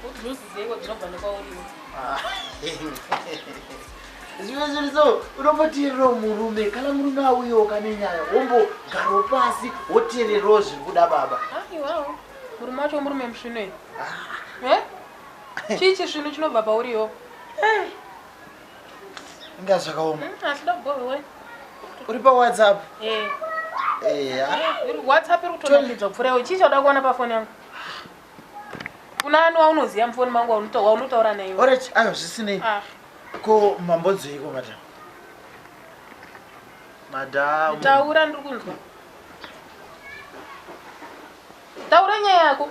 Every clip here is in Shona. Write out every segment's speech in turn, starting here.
Good news dzeiko dzinobva nekwauriwo? Zvimwe zvinhu so unomboteererawo murume kana murume auyewo kane nyaya wombogarawo pasi woteererawo zviri kuda baba. Aiwawo murume wacho murume musvinu here? Eh? Chii chisvinu chinobva pauriwo? Inga zvakaoma. Asi ndabhowe. Uri pa WhatsApp? Eh. Eh. WhatsApp iri kutonakidza kupfuura iwe. Chii chauda kuona pafoni yangu? Kuna ani waunoziva mufoni mangu waunotaura naye? Alright, ayo zvisinei. Ah. Ko mambonzweiko madam? Madam. Taura ndiri kunzwa. Taura nyaya yako.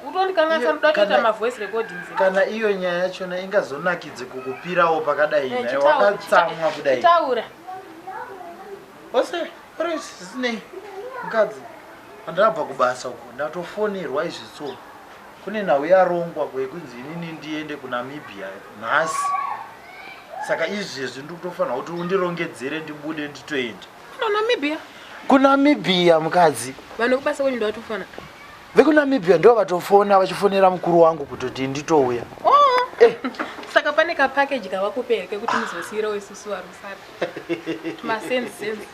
Utondikanganisa ndoda kuita ma voice recordings. Kana iyo nyaya yachona ingazonakidze kukupirawo pakadai Eh, naye wakatsamwa kudai. Taura. Ose, alright, zvisinei. Mukadzi, pandabva kubasa uko ndatofonerwa izvi so. Kune nhau yarongwa kwekunzi inini ndiende kuNamibia nhasi. Saka izvezvi ndiri kutofanira kuti undirongedzere ndibude nditoenda. Kuna Namibia. KuNamibia mukadzi. Vanhu vekubasa kwenyu ndowatofona. VekuNamibia ndivo vatofona vachifonera mukuru wangu kutoti nditouya. Oh. Eh. Saka pane ka package kavakupa here kekuti muzosiirawo isusu varusara. Tuma sense sense.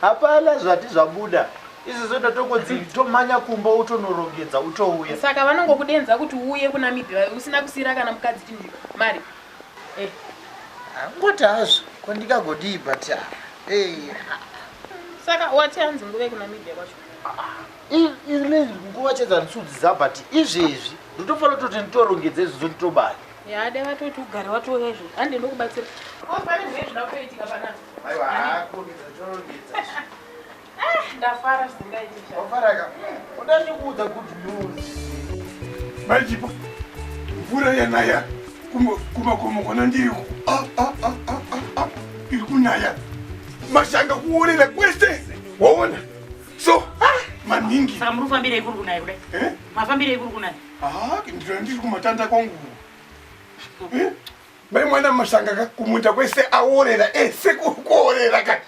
Hapana zvati zvabuda. Izvozvo ndatongonzi tomanya kumba utonorongedza utouya. Saka vanongokudenza kuti uuye kuNamibia usina kusiira kana mukadzi chinhu mari. Eh. Angoti hazvo ko ndikagodii but ah, eh, Saka wati hanzi nguva yekuNamibia kwacho. Ini nguva chedzandisudzidza but izvezvi ndotofanira kutoti nditorongedze izvozvo nditobaya. Ya dai vatoti ugare watouya izvozvo. Hande ndokubatsira. Oh, pane zvinhu zvinoda kutoitika panapa. Aiwa kurongedza torongedza. Ndafara zvisingaiti sha. Wafaraka. Uda ndikuudza good news. Mai Chipo, mvura yanaya kumakomo kona ndiri ah, ah, ah, ah, ah, ah, iri kunaya mashanga kuorera kwese waona so maningi. Saka muri kufambirei kuri kunaya kudai? Eh? Mafambirei kuri kunaya? Ah, ndiro ndiri kumatanda kwangu. Eh? Mai mwana mashanga ka kumunda kwese aorera ese kuorera ka.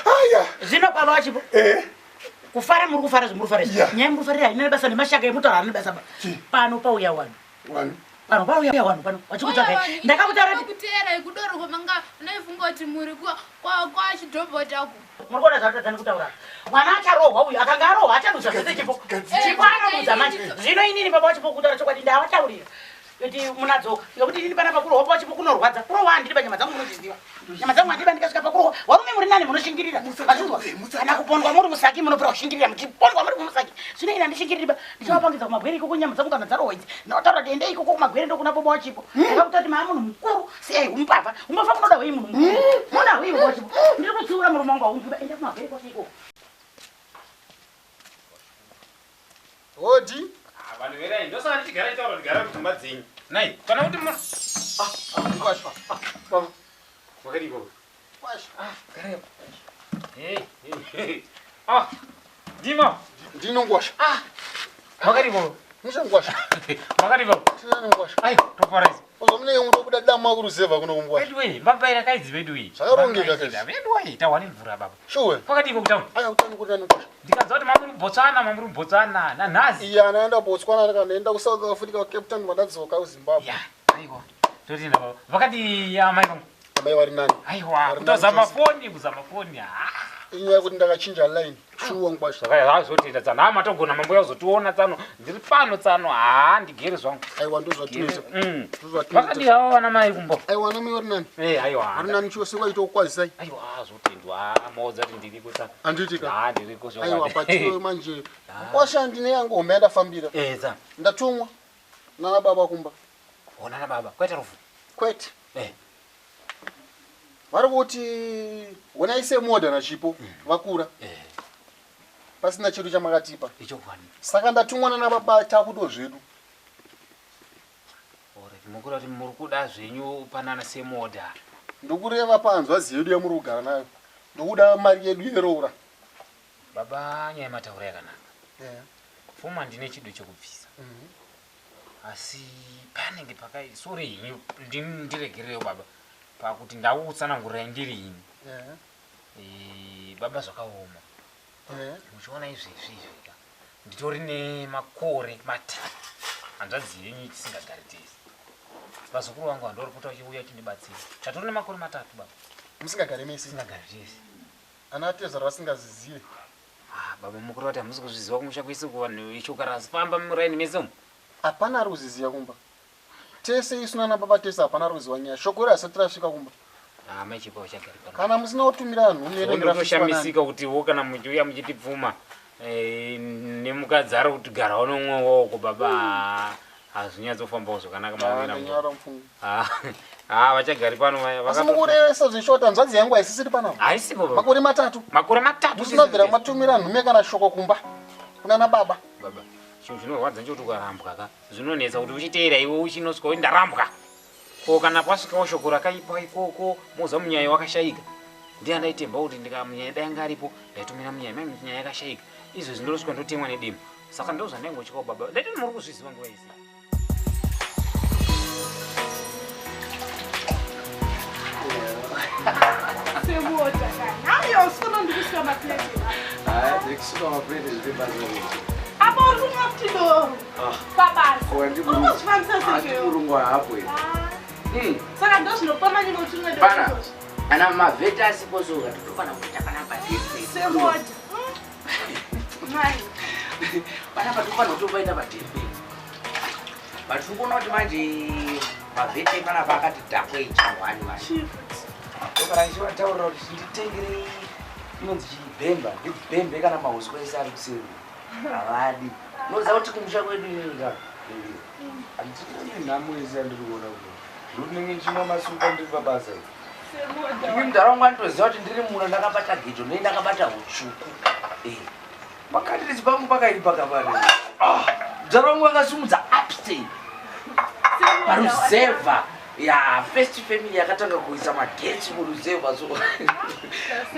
Aya. Zvino baba vachipo. Eh? Kufara muri kufara zvimuri kufara izvi. Yeah. Nyaya muri kufarira haina basa nemashanga emutauro haana basa. Chii? Pano pauya wanhu. Wanhu. Pano pauya wanhu pano vachikutsvagai. Ndakakutaura kuti kuteera kudoro kwamanga ndaifunga kuti muri kwachidhobhota ku. Muri kuona zvatadzani kutaura. Mwana acharohwa uyu akanga arohwa achanudza zvese Chipo. Chipo anonudza manje. Zvino inini baba vachipo kutaura chokwadi ndavataurira. Kuti munadzoka ngekuti inini panapa kurohwa baba vachipo kunorwadza. Kurohwa handidi panyama dzangu munozviziva. Nyama dzangu handidi ndikasvika pakurohwa. Varume muri nani munoshingirira. Vazvinzwa? Kana kupondwa muri musaki munobvira kushingirira muchipondwa muri musaki. Zvino ini handishingiriri ba. Ndichavapangidza kumagwere ikoko nyama dzangu kana dzarohwa idzi. Ndinotaura kuti endei ikoko kumagwere ndokuna baba vachipo. Ndakakuta kuti maa munhu mukuru siyai umbavha. Umbavha munoda hwei munhu mukuru. Munoda hwei baba vachipo. Ndiri kutsiura murume wangu haunzwi enda kumagwere kwose ikoko. Hodi. Ah, vanhu verai ndosaka ndichigara ndichitaura kuti garai kudzimba dzenyu. Nai, kana kuti mu Kwasha. Baba. Wakadii baba? Kwasha. Ah, garai apo. Hey, hey, hey. Ah, ndimo. Ndino ngwasha. Ah. Makadii baba? Musha ngwasha. Makadii baba? Tinani ngwasha. Ayo, topora izi. Uzomune yongo kuda damu akuruzeva kuno kungwasha. Vedu wee, mbambaira kaidzi vedu wee. Zvakarongeka kaidzi. Vedu wee, tawane mvura baba. Sure. Kwakadii kutauni? Aya kutani kutani ngwasha. Ndikanzwa kuti mamuri Botswana, mamuri Botswana, nanhasi. Iya, anaenda Botswana kana ku South Africa, Cape Town mandadzoka kuZimbabwe. Ya, aiwa. Totinda baba. Vakati amai vangu. Amai vari nani? Aiwa, kutozama foni, kuzama foni. Ah. Inyaya yekuti ndakachinja line. Shuwa ngwasha. Zvakaya zvazotoita tsano. Ah, matogona mambo yazotiona tsano. Ndiri pano tsano. Ah, ndigere zvangu. Aiwa ndozvatinoita. Ndozvatinoita. Vakadi havo vana mai kumbo. Aiwa ana mai vari nani? Eh, aiwa. Vari nani chose kwaita kukwazisai. Aiwa, zvotendwa. Maudza kuti ndiriko tsano. Handiti ka? Ah, ndiriko zvokwadi. Aiwa patiwe manje. Kwasha ndine yangu hombe yandafambira. Eh, tsano. Ndatumwa nana baba kumba. Ona baba, kwaita rufu. Kwete. Eh. Vari kuti honai semodha naChipo vakura. Eh. Pasina chedu chamakatipa. Ichokwadi. Saka ndatumwa nana baba takudo zvedu. Alright, mukura kuti muri kuda zvenyu panana semodha. Ndokureva pahanzvadzi yedu yamuri kugara nayo. Ndokuda mari yedu yeroora. Baba, nyaya mataura yakanaka. Yeah. Pfuma ndine chido chekubvisa. Asi panenge pakai sorry henyu ndiregererewo baba pakuti ndakutsanangurirai ndiri ini. Yeah. Eh, baba zvakaoma. Yeah. Muchiona izvezvi izvi ka. Nditori nemakore matatu hanzvadzi yenyu tisingagari tese. Vazukuru vangu handori kuti vachiuya chindibatsira. Tatori nemakore matatu baba. Musingagari mese. Tisingagari tese. Ana atezvara vasingazizive. Ah, baba mukuru vati hamusi kuzviziva kumusha kwese kuvanhu ishoka rasifamba muraini mese umu. Hapana ari kuziziva kumba. Tese isu nana baba tese hapana ari kuziva nyaya. Shoko iri hasati rasvika kumba. Ah, mai Chipo vachagari pano. Kana musina kutumira nhume rinenge rasvitswa nani? Ndotoshamisika kuti wo kana muchiuya muchitipfuma eh, nemukadzi ari kuti garawo nomwe woko baba hazvinyatsofambawo zvakanaka Ah, ndanyara mufungo. Ah, vachagari pano vaya Asi mukurevesa zveshota hanzvadzi yangu haisisiri panapa. Haisipo baba. Makore matatu. Makore matatu. Musina kubvira matumira nhume kana shoko kumba kunana baba. Baba, chinhu chinorwadza nchekuti ukarambwa ka zvinonetsa kuti uchiteera iwe uchinosvika kuti ndarambwa. Ko kana kwasvikawo shoko rakaipa ikoko moza munyaya wakashaika. Ndiye andaitemba kuti ndika munyaya dai anga aripo ndaitumira munyaya mai munyaya yakashaika. Izvezvi ndosvika ndotemwa nedemo. Saka ndozvandaingotyawo baba. Ndaiti muri kuzviziva nguva isi. Semota kana. Ayo usikono ndikusuka maplate. Hayi, ndikusuka maplate zviri basa rei. Apa uri kunwa futi doro. Pabasa. Ko Uri kuzvifambisa sei? Murungu hapo here. Saka ndozvinopa manyimo kuti unwe doro Pana. izvozvo. Ana mavheti asipo so katotofana kuita panapa tese. Semota. Mai. Panapa tofanira kutopaita padhembe. But tiri kuona kuti manje mavheti panapa akati dhakwei chahwani manje. Ndokana ndichivataurira kuti nditengere inonzi chibhemba, ndibhembe kana mahuswa ese ari kuseri. Havadi. Unoziva kuti kumusha kwedu inini Handiti nhamo yese yandiri kuona kuno. Ndinenge ndichimwa masupa ndiri pabasa iri. Semota. Ini mudharaunda ndinotoziva kuti ndiri muna ndakabata gejo nei ndakabata utsvuku. Eh. Pakati pangu pakaipa kapari. Ah, mudharaunda akasimudza upstairs. Paruzevha. Ya, first family yakatanga kuisa magetsi muruzevha so.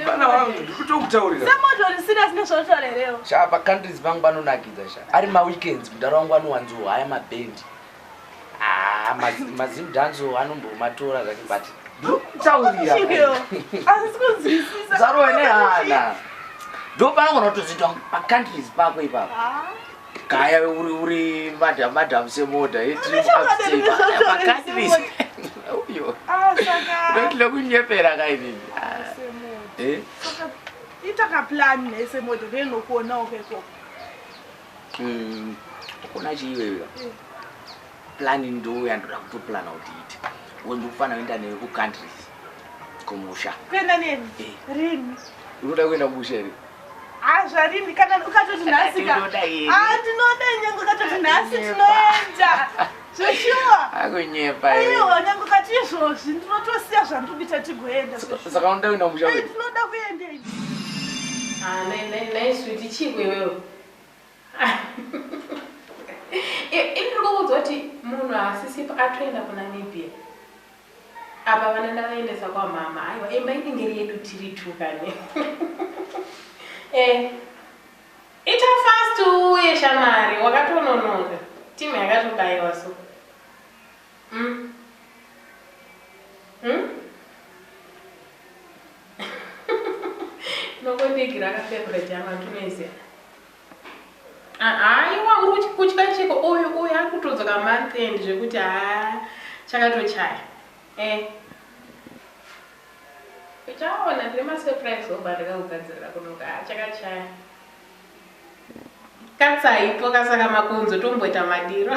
Bana wangu ndikutokutaurira. Semota uri serious nezvautaura here? Sha pa countries pangu panonakidza sha. Ari ma weekends mudharaunda wangu anowanzohaya mabhendi. Ah, mazimudhanzo anombomatora zvake but ndikutaurira. Asi kunzwisisa. Zarova nehana. Ndopanogona kutozoitwa pacountries pako ipapo. Gaya uri uri madam madam semoda pacountries. Uyo. Ah, saka. Ndotile kunyepera kainini. Semota. Eh? Saka ita kaplan nesemota ndinokuonawo ikoko. Kuna chiiwewe. Plan ndo yandoda kutoplana kuti ite. Wendikufanira kuenda newe kucountries. Kumusha. Kuenda neni? Rini? Unoda kuenda kumusha here? Ah, zvarini kana ukatoti nhasi ka. Ndinoda here? Ah, ndinoda nyange ukatoti nhasi tinoenda. Zveshuwa. Akunyepa. iwe. Aiwa nyange ukati izvozvi ndinotosiya zvandiri kuita tigoenda. Saka unoda kuenda kumusha Eh, kwedu? Ndinoda kuenda. Ah, nai sweet chiko iwewe. Ini ndiri kukuudza kuti munhu haasisipo atoenda kuNamibia. Apa vana ndavaendesa kwamama. Aiwa, imba inenge iri yedu tiri two kani. Eh. Ita fast uye shamari, wakatononoka. Timu yakatobayiwa so. Nokondigira kafavorite yangu atunoiziva. Aiwa, uri kutya chiko uyu uyu ari kutodzoka month end zvekuti haa chakatochaya. Eh. Uchaona ndine masurprise obva ndakakugadzirira kunoka haa chakachaya. Katsaipo kasaka makunzo tomboita madiro.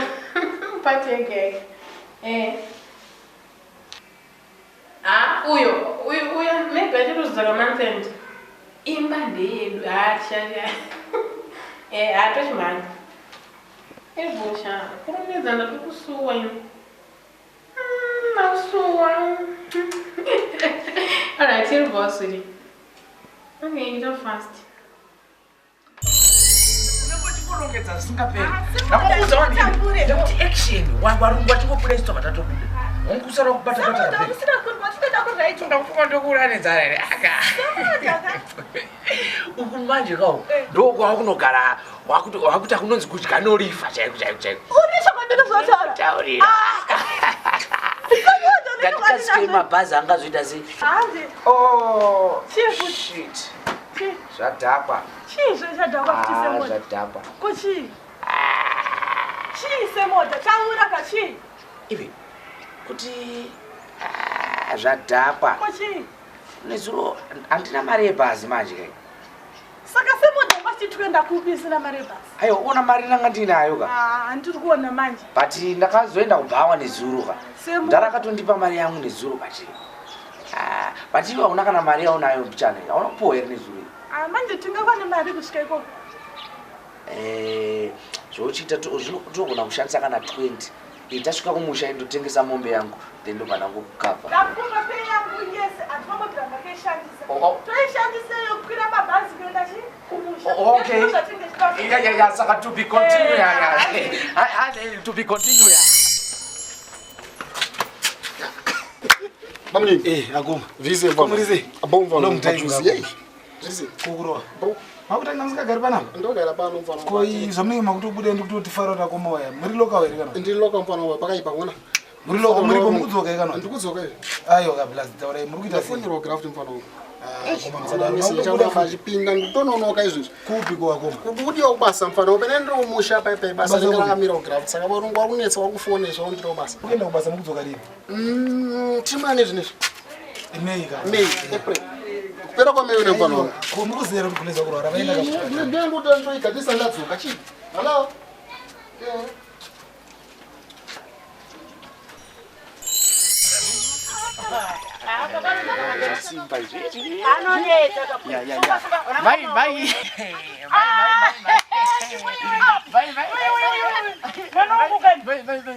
Pateke. Eh. Ah, uyo uyo uyo maybe achatodzoka month end. Imba ndeyedu haa tichaya. Eh, hatochimhanya. Evosha, kurumidza ndatokusuwa ini. Ndasuwa. Alright, iri boss sweetie. Okay, ita fast. Kurongedza zvisingaperi. Ndakuudza wani ndekuti action warungu vachingobuda isu tobva tatobuda. Wangu kubata bata Semota usina kundwa kuright. Ndakufunga ndokuura nenzara here aka. Uku manje kawo ndokwakunogara wakuti kunonzi kudya norifa chaiko chaiko chaiko. Une chokwadi nezvautaura. Taurira. Ngatikasike mabhazi angazoita sei? Hanzi. Oh, Chii shit. Zvadhakwa. Chii zvechadhakwa futi Ah, semota? zvadhakwa. Ko chii? Chii semota? Taura ka chii? Iwe kuti ah, zvadhakwa. Ko chii? Nezuro handina mari yebhazi manje kai. Saka semota kwati tikuenda kupi isina mari yebhasi? Aiwa ona mari ndanga ndinayo ka. Ah, handiri kuona manje. But ndakazoenda kubhawa nezuro ka. Semota. Ndarakatondipa mari yangu nezuro but ah, but iwe hauna kana mari yaunayo mbichana. Hauna kupuwa here nezuro? iyi? Ah, manje tingakwane mari kusvika ikoko. Eh, zvochiita togona kushandisa kana 20 tasvika kumusha indotengesa mombe yangu then ndobva ndangokukava Ndafunga pay yangu yese handinombobvira ndakaishandisa. Oh, oh. Toishandisa iyo kukwira mabhazi kuenda chii? Kumusha. Oh, okay. Ndizvo zvatinge tichida Yeah, yeah, yeah, saka to be continue. Yeah, yeah. To be continue. Yeah. Bamunini. Eh, akoma. Vise mfana. Komurise. Abo mfana. Long time Majuzi, ngako. yey. Vise. Kukurowa. Makutanga musingagari panapa? Ndogara pano mfana. Ko zvamunenge makutobuda ndikutotifara kuti akoma waya. Muri loka here kana? Ndiri loka mfana wa pakaipa kuona. Muri loka muri mukudzoka here kana? Ndikudzoka izvi. Aiwa ka blast taurai muri kuita sei? Ndafonерwa graft mfana wangu. Akoma musadaro. Makutobuda achipinda nditononoka izvozvi. Kupi ko akoma? Kubudiwa kubasa mfana upene ndiri kumusha paipai basa Basa ringe kupi? rakamira kugraft saka varungu vari kunetsa vari kufonesa vari kundira kubasa. Kuenda kubasa mukudzoka rini? Tiri mane zvinezvi. May ka. May, April. Kupera kwa May une mfana wangu. Ko muri kuziva kuti kuleza kurwara vaenda ka. Ndoigadisa ndadzoka chii? Hello? Yeah. Simba izvi. Anonetsa ka. Ya, ya, ya. Mai, mai. Mwana wangu kani?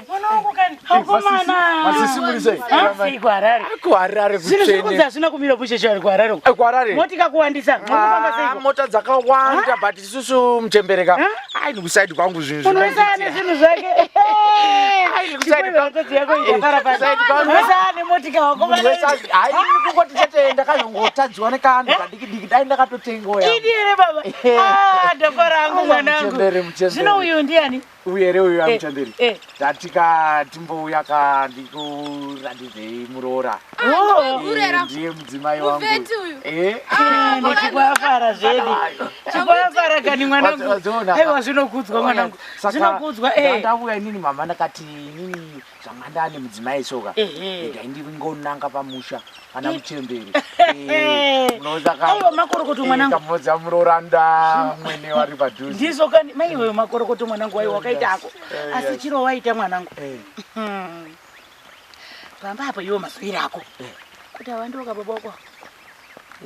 Mwana wangu kani? Hakomana. Masisi muri sei? Hanzi kuHarare. Kuharare Zvinhu zviri kunzi hazvina kumira mushe ari kuHarare uko. Kuharare. Moti kakuwandisa. Munofamba seiko? Mota dzakawanda but isusu muchembereka. Ai ndikusaidi kwangu zvinhu Munhu wese ane zvinhu zvake. Chipo yako ichafara Kusaidi pano. kwangu. Wese ane motika wakomana. Hai kungoti chete ndakazongotadziwa nekanhu kadiki diki dai ndakatotengawo yangu. Idi here baba? Ah, ndafara hangu mwanangu. Muchembere, muchembere. Zvino uyu ndiani? Uyu here uyu Eh, amuchemberi. eh. Tatika timbouya ka ndikuratidzei muroora. Oh. Eh, Ndiye mudzimai wangu. Muvheti uyu. Eh. Chikwafara zvedi. Chikwafara kani mwanangu. Wadziona? Aiwa zvinokudzwa mwanangu. Saka, Zvinokudzwa eh. ndauya inini mama ndakati inini zvanga ndane mudzimai soka Ehe. ega ndingonanga pamusha pana muchemberi Aiwa makorokoto mwanangu. kamodza murooranda mwene wari padhuze Ndizvo kani maiwe makorokoto mwanangu waiwa wakaita ako. Eh, Asi yes. chiro waita mwanangu. Eh. Pamba apo iwe mazoiri ako. Kuti awandiwoka baba wako.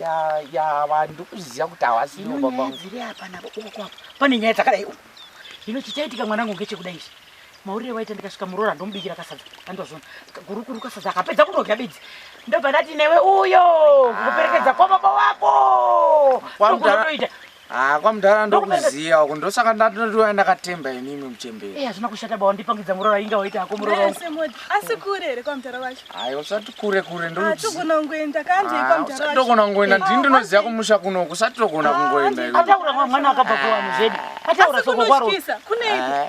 ya ya vandikuziva kuti havasiriwo Hino baba nyaya wangu. dziri apa napo uko kwako. Pane nyaya dzakadai uko. Hino chichaitika mwanangu ngechekudai izvi. Maurire waita ndikasvika muroora ndomubikira kasadza. Andozvona. Gurukuru kasadza akapedza kundodya bedzi. Ndobva ndati newe uyo kukuperekedza kwa baba wako. Ndokunotoita. Ah, kwamudhara ndokuziva uko ndosaka ndatouya ndakatemba inini muchemberi Eh hazvina kushata baba wandipangidza muroora inga waita ako muroora wangu. Semota. Asi kure here kwamutara wacho? aiwa usati kure kure Ah, ndokuziva togona kungoenda kanjei kwamutara wacho. usatogona kungoenda ndini ndinoziva kumusha kunoku usatogona kungoenda iwe. Ataura mwana akabva kuvanhu zvedi. Ataura Asi soko kwaro. kunotyisa. Kunei? Ah,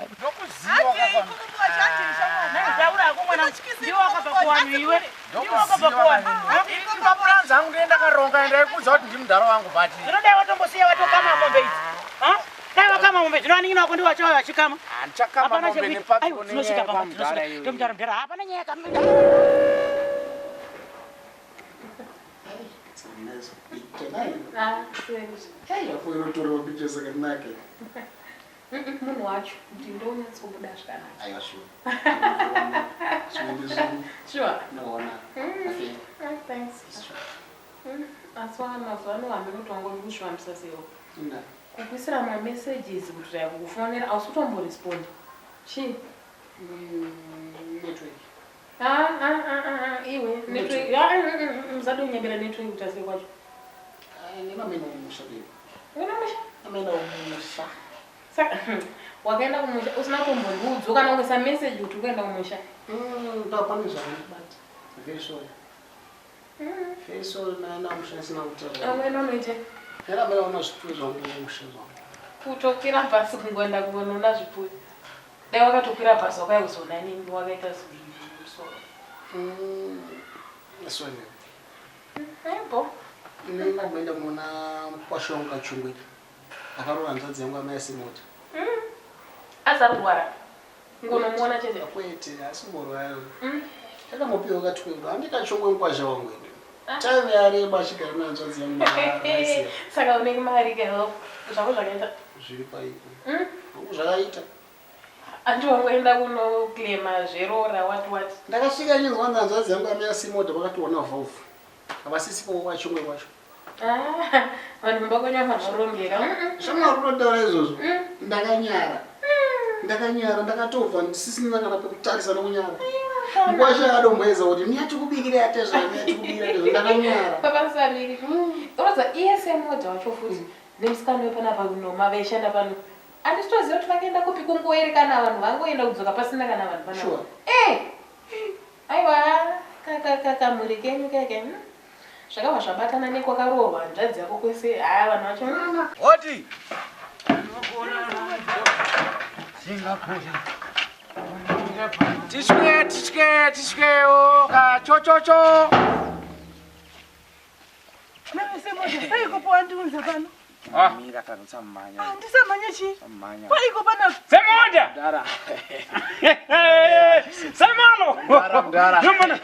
Taura ako mwana. Ndiwe wakabva kuvanhu iwe. Ndiwe wakabva kuvanhu. Papuranzi angu ndiye ndakaronga ndaikudza kuti ndimudhara wangu but Zvino dai watongosiya watokama mombe idzi. Ha? Dai wakama mombe zvino vanin'ina wako ndiwo vachauya vachikama. Handichakama Hapana mombe chekuita. nepapi Aiwa, kune tinosvika nyaya pamba, kwamudhara tinosvika. iyoyo. Ndomudhara mudhara hapana nyaya kama. Ah, serious. Unotorewa picha zakanaka. Munhu wacho kuti ndonyatsobuda zvakanaka. Aiwa sure. Zvimwe zvinhu. Sure. Ndinoona. Ah, thanks. Asi mazuva ano hambe kuti wanga uri kuzvifambisa seiwo. Ina. Kukuisira mamessages kuti dai kukufonera hausi kutomboresponda. Chii? Network. Ah, ah, ah, ah, ah, iwe network. Ah, musade kunyebera network kuti asei kwacho. Nina mena umusha baby. Wena musha? Amena umusha. Saka wakaenda kumusha usina kumbondiudza kana kuisa message kuti ukuenda kumusha. Ndapane zvakandibata. Very sorry. Very sorry naenda kumusha ndisina kutaura. Amwene unoite Era mena una zvipfuyo zvangu mumusha zvangu. kutokwira bhasi kungoenda kunoona zvipfuyo. Dai wakatokwira bhasi wakauya kuzoona inini wakaita musoro. Sorry. Ebo. Nina kumboenda kunoona mukwasha wangu kachungwira. Akaroora hanzvadzi yangu amai Simota. Asi ari kurwara. Ngonomuona chete. Kwete, asi kumborwara. Takambopiwa katwendo. Handikachongwe mukwasha wangu ende. Time yareba achigara nehanzvadzi yangu Maraisia. Saka une mari ke zvako zvakaita. Zviri paiko. Hangu zvakaita. Andi wangoenda kunoclaima zveroora what what. Ndakasvika nyinzwa hanzvadzi yangu amai Simota vakatoona vhovhu. Havasisipo kwachongwe kwacho. Ah, vanhu mumba kwenyu vanorongeka. Shamwari unotaura izvozvo. Ndakanyara. Ndakanyara ndakatobva ndisisina kana pekutarisa nokunyara. Mukwasha adomboedza kuti miyatikubikira yatezva miyatikubikira yatezva ndakanyara. Baba Samiri. Unoziva iye semodha wacho futi nemusikana wepanapa noma vaishanda pano. Handisitoziva kuti vakaenda kupi kungoerekana vanhu vangoenda kudzoka pasina kana vanhu panapa. Sure. Eh. Aiwa kamhuri kenyu keke. Zvakabva zvabatana nekwakaroorwa hanzvadzi yako kwese. Haya vanhu vacho. Oti. Tisvike, tisvike, tisvikewo kachochocho. Paiko pawandiunza pano? Mira kana usamhanya. Handisamhanya chii? Mhanya. Paiko panapa? Semoda! Mdara. Semalo! Mdara, mdara. Yombona.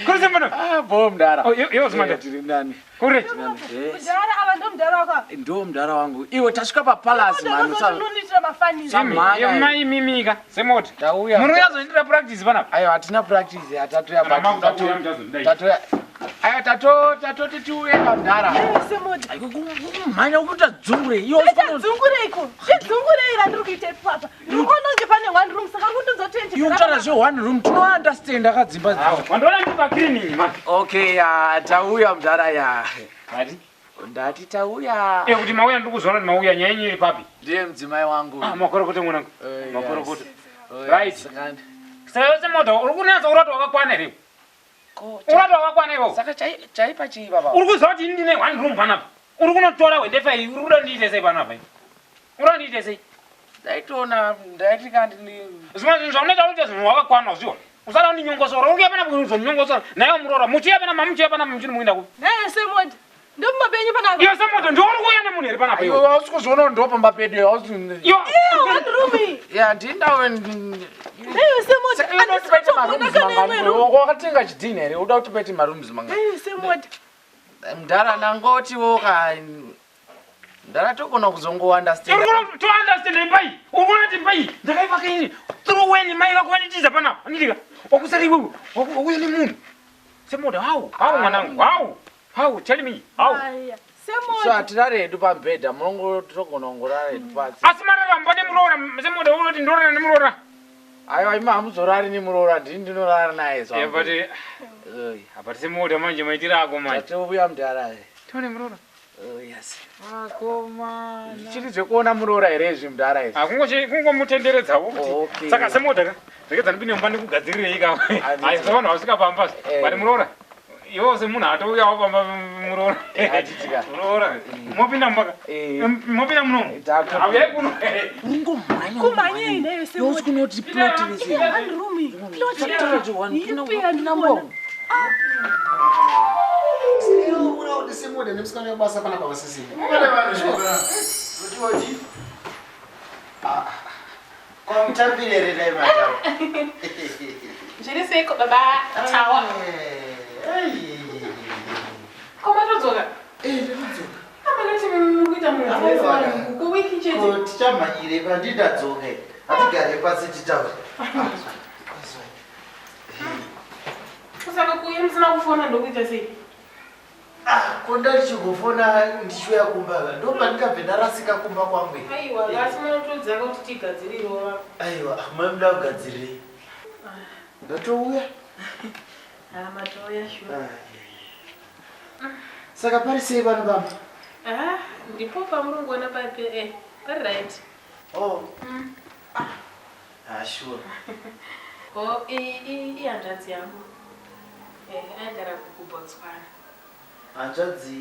Kuri semona. Ah, bo mdara. Oh, yo semona. Tiri nani? Kuri. Yes. Mudhara ava ndomudhara wako. Ndo mdara wangu. Iwe tasvika papalace mani. Unondiitira mafanisi. Samhanya. Yomai mimika semota. Tauya. Muno yazoindira practice panapa. Aiwa hatina practice atatoya Kana makuda kuuya muchazondidai. Tatoya. Aiwa tato tatoti tiuye kamdara. Semodha. Kumhanya ukuita dzungure. Iwe Dzungureiko? Idzungurei randiri kuita ipapa. Ndiri kuona kunge pane one room saka uri kundinzwa kuti Iwe kutaura zve one room tinounderstand akadzimba. Wandiona ndiri pa cleaning man. Okay, ya tauya mdara ya. Mati. Ndati tauya. Eh kuti mauya ndiri kuzoona kuti mauya nyaya yenyu iri papi. Ndiye mudzimai wangu. Ah makorokoto mwanangu. Eh, Makorokoto. yes. Oh, Right. yes. Saka yose moto uri kunatsa urati wakakwana here? Urati wakakwana iwo. Saka chaipa chii baba? Uri kuziva kuti ini ndine one room panapa. Uri kunotora hwendefa iyi uri kuda ndiite sei panapa? Uri kuda ndiite sei? Ndaitoona ndaiti kandi Zvimwe zvinhu zvaunoita uite zvinhu wakakwana uzviona. Usada kundinyongosora. Uri kuuya panapa kuzondinyongosora. Naiwe muroora muchiuya panapa muchiuya panapa muchiri mukuenda kupi? Naye semodha. Ndomumba penyu panapa. Iwe semoto ndiwe uri kuuya nemunhu here panapa Iwe iwe? hausi kuzviona ndo pamba pedu hausi. Iwe Iyo one room iyi. Ya ndindawe. Naye semodha. Handisi kutoona kana imwe room. Wakatenga chidhini here? Uda kuti paite marooms mangani? Naye semodha. Mdara nangotiwo ka mdara togona kuzongounderstand. Uri kuona to understand imba iyi. Uri kuona kuti imba iyi ndakaivaka ini. Through when mai vako vanditiza panapa. Andidika. Wakusara iwewe. Wakuuya nemunhu. Semoto how? How mwanangu? How? How? Tell me. How? Aya. So Semodha. hatirare hedu pamubhedha munongo togona kungorara hedu pasi. Asi mararamba nemuroora semoto unoti ndorara nemuroora. Aiwa imi hamuzorari nemuroora ndini ndinorara naye Yeah, zvangu. but but semoto manje maitiro ako manje. Tatouya mudhara. Tione muroora. Oh, yes. Akomana. Zvichiri zvekuona muroora here izvi mudhara izvi? Ah, kungomutenderedzawo kuti. Okay. Saka semoto ka. Regedza ndipinde mumba ndikugadzirirei ka. Ayi sevanhu vasvika pamba. Eh. But muroora. Iwo semunhu atouyawo pamba muroora. Hatitika. Muroora. Mopinda mumba ka. Eh. Mopinda munomu. Tato- Auyai kuno. Kumhanyei naye semodha. kunoti plot Iyo one room iyi. Plot Plot one. ipi yandikuona? Unoona kuti Simodha nemusikana webasa panapa vasisipo. Kwamutambire here dai madam? Zviri seiko baba tawa. Komatodzoka. Ndinodzoka. Amanoti muri kuita munhu wese vanhu kuwiki chete. Ko tichamhanyire pandindadzoka hatigare pasi titaure. Kusaka kuuya musina kufona ndokuita sei? Ko ndarichigofona ndichiuya kumba ka ndopandingabve ndarasika kumba kwangu. Aiwa, asi munotodzaka kuti tigadzirirewo vako. Aiwa, mamuda kugadzirirei? Ndatouya. Ah, matouya shuwa. Saka pari sei pano pamba? Ah, ndipo pamuri kuona papi eh, pari right. Oh. Ah, sure. Oh, ihanzvadzi yangu. Eh, aigara kuBotswana. Hanzvadzi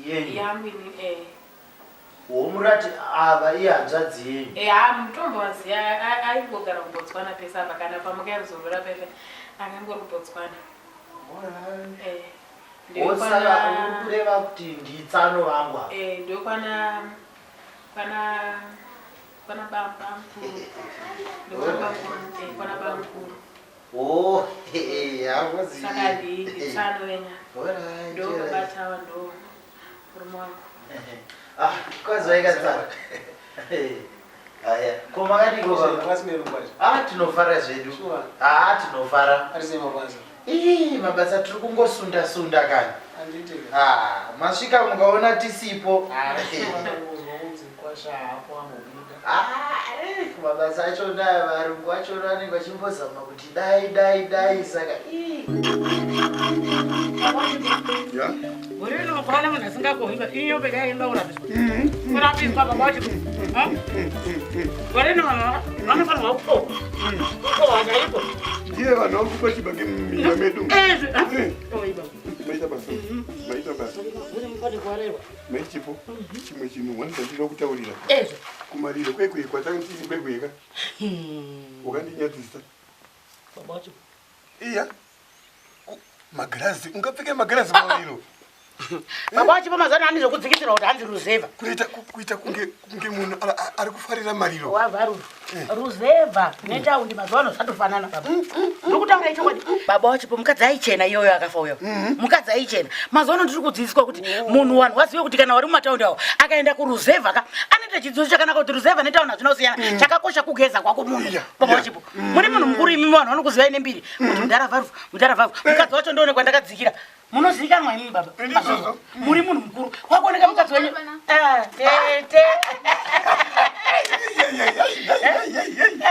yenyu. Yangu ini eh. Womurati ava ihanzvadzi yenyu. Eh, ah, mutombo waziya aingogara kuBotswana pese apa kana pamuka pepe akangori kuBotswana. Eh. Wosaka uri kureva kuti nditsano vangu ava. Eh, ndokwana Pana pana baba mukuru. Ndikwana bamukuru, kwana bamukuru. Oh, hakozi. Saka nditsano wenya. Alright, Ndo alright. baba tawa ndo murume wangu. Ah, kwaziwai katsara. Aya, ko makadiko baba? Ah, tinofara zvedu. Ah, tinofara. Ii, mabasa tiri kungosunda sunda kani. Ah, masvika mukaona tisipo. Ah, mabasa achona varungu achona vanenge vachimbozama kuti dai dai dai saka ii. Gore rino kurana munhu asingakohwi iyo peka inoda kurapiswa. Kurapiswa baba wacho. Gore rino vanhu vanofanirwa kukohwa. Kukohwa chaiko. Ndiye vanhu vari kupa chibage muminda medu. Ezvi. Oi baba. Maita basa. Maita basa. Muri mukati kwarerwa. Mai Chipo, chimwe chinhu wani chandinoda kutaurira. Ezvo. Kumariro kwekwe kwatanga tiri kwekweka. Wakandinyadzisa. Baba wacho. Iya. Magirazi, ungapfeke magirazi pamariro. Baba wacho pamazano ani zvekudzikisirwa kuti hanzi ruzevha. Kuita kuita kunge kunge munhu ari kufarira mariro. Wavharu. Ruzevha netaundi mazuva ano zvatofanana baba. Ndokutaura chokwadi. Baba wachipo mukadzi aichena iyoyo akafa uyo. Mukadzi aichena. Mazuva ano ndiri kudzidziswa kuti munhu wanhu wazive kuti kana wari mumataundi awo akaenda kuruzevha ka anoita chidzidzo chakanaka kuti ruzevha netaundi hazvina kusiyana. Chakakosha kugeza kwako munhu. Baba wachipo. Muri munhu mukuru imi vanhu vanokuzivai nembiri. Kuti mudhara vharu, mudhara vharu. Mukadzi wacho ndoonekwa ndakadzikira. Munozivikanwa imi baba. Mazvizwa. Muri munhu mukuru. Kwakuoneka mukadzi wenyu. Ah, tete.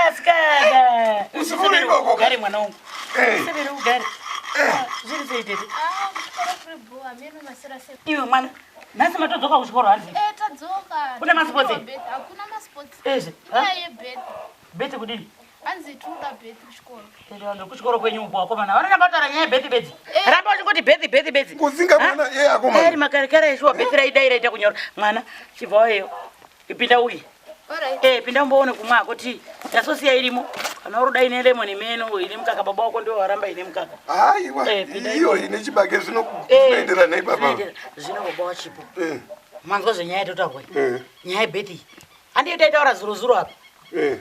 Asikana. Usikuru ikoko. Ugare mwana wangu. Usebere ugare. Zviri sei tete? Ah, kuchikoro kuri bho, hameno masera sei. Iwe mwana, nhasi matodzoka kuchikoro hanzi. Eh, tadzoka. Kune masports? Hakuna masports. Ezvi. Nyaya yebirth. Beti kudini? Hanzi tinoda birth kuchikoro. Tete vanhu kuchikoro kwenyu uko vakomana. Vanoramba kutaura nyaya yebhethi bedzi. Ramba uchingoti bhethi bhethi bedzi. Kuzinga mwana yeye akomana. Ari makarekare eshuwa bhethi raidai raita kunyora. Mwana, chibva wayeyo. Ipinda uye. Alright. Eh, pinda umboone kumwa ako tii. Tasosiya irimo. Kana uri dai nelemon meno ine mukaka baba wako ndiwo waramba ine mukaka. Aiwa, Eh, pinda iyo imomo. ine chibage zvino Eh, zvinoenderana ipapa. zvinoenderana. Zvino baba wachipo. Eh, Manzwa zvenyaya yatotaurwa iyi. eh, Nyaya yebhethi iyi. Handiyo taitaura zuro zuro apa. eh.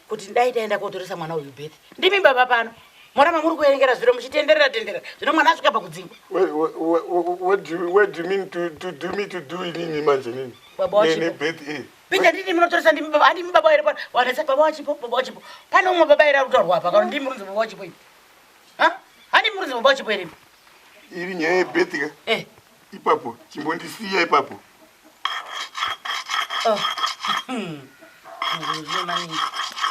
Kuti dai taenda kotoresa mwana uyu bhethi. Ndimi baba pano. Moramba muri kuerengera zviro muchitenderera tenderera. Zvino mwana asvika pakudzingwa. What do you, what do you mean to do me to do inini manje nini? Baba wachipo. Ne birth eh. Pinda ndini munotoresa ndimi baba, handimi baba here pano. Wanesa baba wachipo, baba wachipo. Pane umwe baba here ari kutaurwa apa kana ndimi murunzi baba wachipo imi. Ha? Handimi murunzi baba wachipo here imi? Iri nyaya yebirth ka? Eh. Ipapo, chimbondisiya ipapo. Oh. Zvino maninji.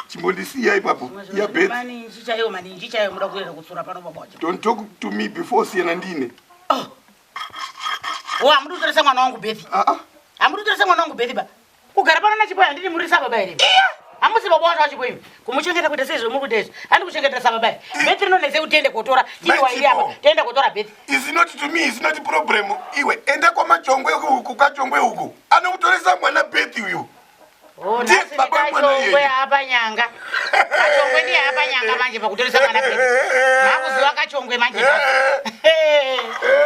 Chimbondisiya ipapo. Ya birth. Maninji chaiyo maninji chaiyo muda kuenda kutsura pano baba wachipo. Don't talk to me before siyana ndine. Oh, hamudi kutoresa mwana wangu Bethi. Ah ah. Hamudi kutoresa mwana wangu Bethi ba. Kugara pano nachipo handidi murisa baba here. Hamusi baba wacho wachipo imi. Kumuchengeta kuita sei zvomuri kuita izvi. Handi kuchengetera sababa here. Bethi rinonetse kuti tiende kotora. Tiri wairi apa. Tiende kotora Bethi. Is not to me, is not problem. Iwe enda kwamachongwe uku, kachongwe uku. Anokutoresa mwana birth uyu. Oh, Ndiye nhasi baba wemwana ndikachongwe iyeye. apa nyanga. Kachongwe ndiye apa nyanga manje pakutoresa mwana Bethi. Makuziva kachongwe manje nhasi.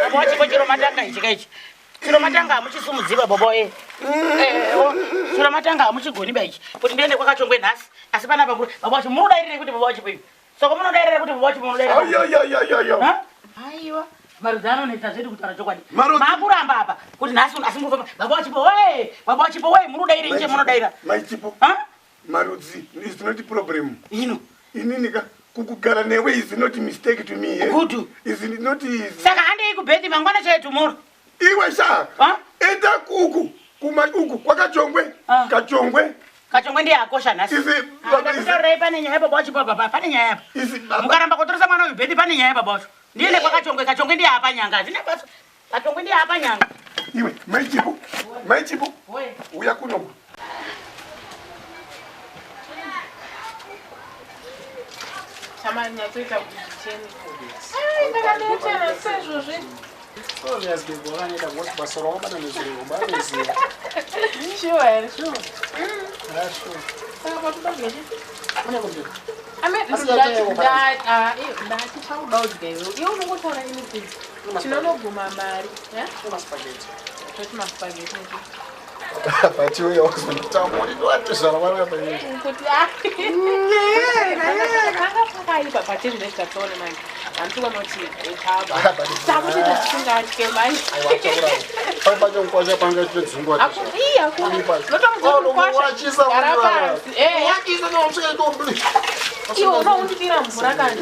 Baba wachipo chiro matanga ichi kaichi. Chiro matanga hamuchisumudziba baba woye. Chiro matanga hamuchigoni ba ichi. Kuti ndiende kwakachongwe nhasi. Asi panapa muri baba wacho munodairire kuti baba wachipo imi. Saka munodairire kuti baba wachipo munodairire. Ayoyoyoyoyo. Ha? Aiwa. Marudzi anonetsa zvedu kutaura chokwadi. Marudzi- Makuramba apa kuti nhasi asi murikufamba baba wachipo woye. Baba wachipo woye munodaire nje munodaira. Mai Chipo. Ha? Marudzi is not problem. Ino. Inini ka kukugara newe is not mistake to me. Eh? Good. Is not is. Saka handei kubhethi mangwana chaiye tomorrow. Iwe sha. Ha? Enda kuku. Kuma uku kwakachongwe. Ah. Kachongwe. Kachongwe ndiye akosha nhasi. Isi baba isi. Ndakutaurirai pane nyaya baba wachipo baba pane nyaya apa. Isi baba. Mukaramba kutoresa mwana uyu bhethi pane nyaya baba wacho. Ndiende kwakachongwe kachongwe ndiye apa nyanga. Hazvina basa. Kachongwe ndiye apa nyanga. Iwe mai Chipo. Mai Chipo. Woye. Uya kuno. Chamanyatsoita kuti zvichene. Ai, ndakanetsana seizvozvi. Obvious babe, wakaneta because basa rawakabata nezuro ubatoziva. Sure here. Sure. Yeah, sure. Saka patobadya chi? Kune kumberi. Ame Asi ndachaiwa ndati chauda kudya iwe. Iwe unongotaura anything. Tinonoguma mari. Eh? Kune maspaghetti. Toti maspaghetti nechi. But iwe wazonditambura vanapa. Kuti panga pakaipa, but izvinezvi tatoona manje handikuona kuti takutoita tisingatye manje. Pamwe pacho mukwasha panga chitodzungwa. Ii, hakuna notomukwasha, gara pasi. Wachisa. Iwe unoundidira mvura kani.